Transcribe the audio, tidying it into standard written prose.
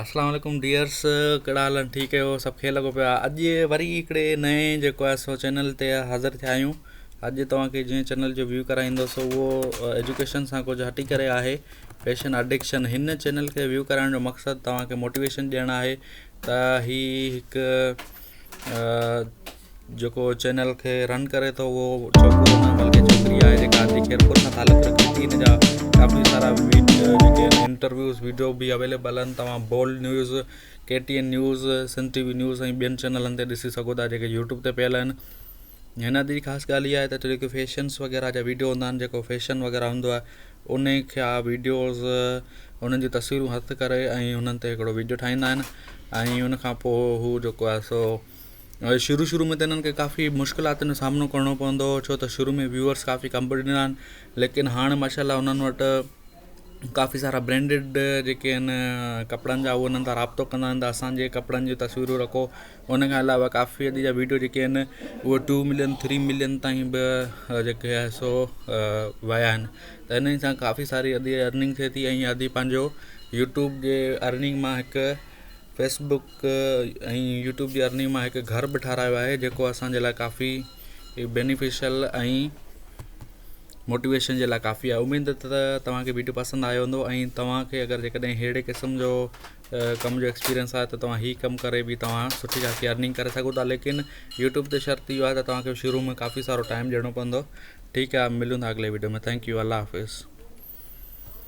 اسلام عليڪم ڊيئرس ڪهڙا حال آهن ٺيڪ آهيو سڀ خير لڳو پيو آهي اڄ وري هڪڙي نئين جيڪو آهي سو چينل تي حاضر ٿيا آهيون اڄ توهان کي جنهن چينل جو ويو ڪرائيندس اهو ايجوڪيشن سان ڪجهه هٽي ڪري آهي فيشن اڊڪشن هن چينل کي ويو ڪرائڻ جو مقصد توهان کي موٽيويشن ڏيڻ آهي ته هي هڪ جيڪو چينل کي رن ڪري ٿو اهو ڇوڪرو نه بلڪه ڇوڪري آهي جيڪا ادي خيرپور سان تعلق رکي ٿي هن جا ڪافي سارا جيڪي آهن انٽرويوز ويڊيو به اويليبل آهن توهان Bold news K T N news Sindh T V news ۽ ٻين چينلن تي ڏسي سگهو ٿا جيڪي يوٽيوب تي پيل آهن هن ادي جي خاص ڳالهه اها آهي ته جيڪي فيشنس وغيره جا ويڊيو هوندا آهن جيڪو فيشن وغيره هوندو آهي ان کي ويڊيوز انهن جون تصويرون هٿ ڪري ۽ انهن تي هڪڙو ويڊيو ٺاهيندا آهن ۽ ان کان پوء هو جيڪو آهي سو شروع شروع ۾ ته انهن کي ڪافي مشڪلاتن جو سامنو ڪرڻو پوندو هو ڇو ته شروع ۾ ويوئرس ڪافي ڪم به ڏنا آهن ليڪن هاڻي ماشاء الله انهن وٽ ڪافي سارا برانڊيڊ جيڪي آهن ڪپڙن جا اهي انهن سان رابطو ڪندا آهن ته اسانجي ڪپڙن جون تصويرون رکو ان کان علاوه ڪافي اڄ جا ويڊيو جيڪي آهن اهي ٽو ملين ٿري ملين تائين به جيڪي آهي سو ويا آهن ته انهن سان ڪافي ساري ادي ارننگ ٿئي ٿي ۽ ادي پنهنجو يوٽيوب جي ارننگ مان هڪ فيس بڪ ۽ يوٽيوب جي ارننگ مان هڪ گهر به ٺارايو آهي جيڪو اسان جي لاء ڪافي بينيفيشل ۽ موٽيويشن جي لاء ڪافي آهي اميد ته توهان کي ويڊيو پسند آيو هوندو ۽ توهان کي اگر جيڪڏهن اهڙي قسم جو ڪم جو ايڪسپيرينس آهي ته توهان هي ڪم ڪري به توهان سٺي خاصي ارننگ ڪري سگهو ٿا ليڪن يوٽيوب تي شرط اهو آهي ته توهان کي شروع ۾ ڪافي سارو ٽائيم ڏيڻو پوندو ٺيڪ آهي ملون ٿا اڳلي video ۾ thank you Allah Hafiz.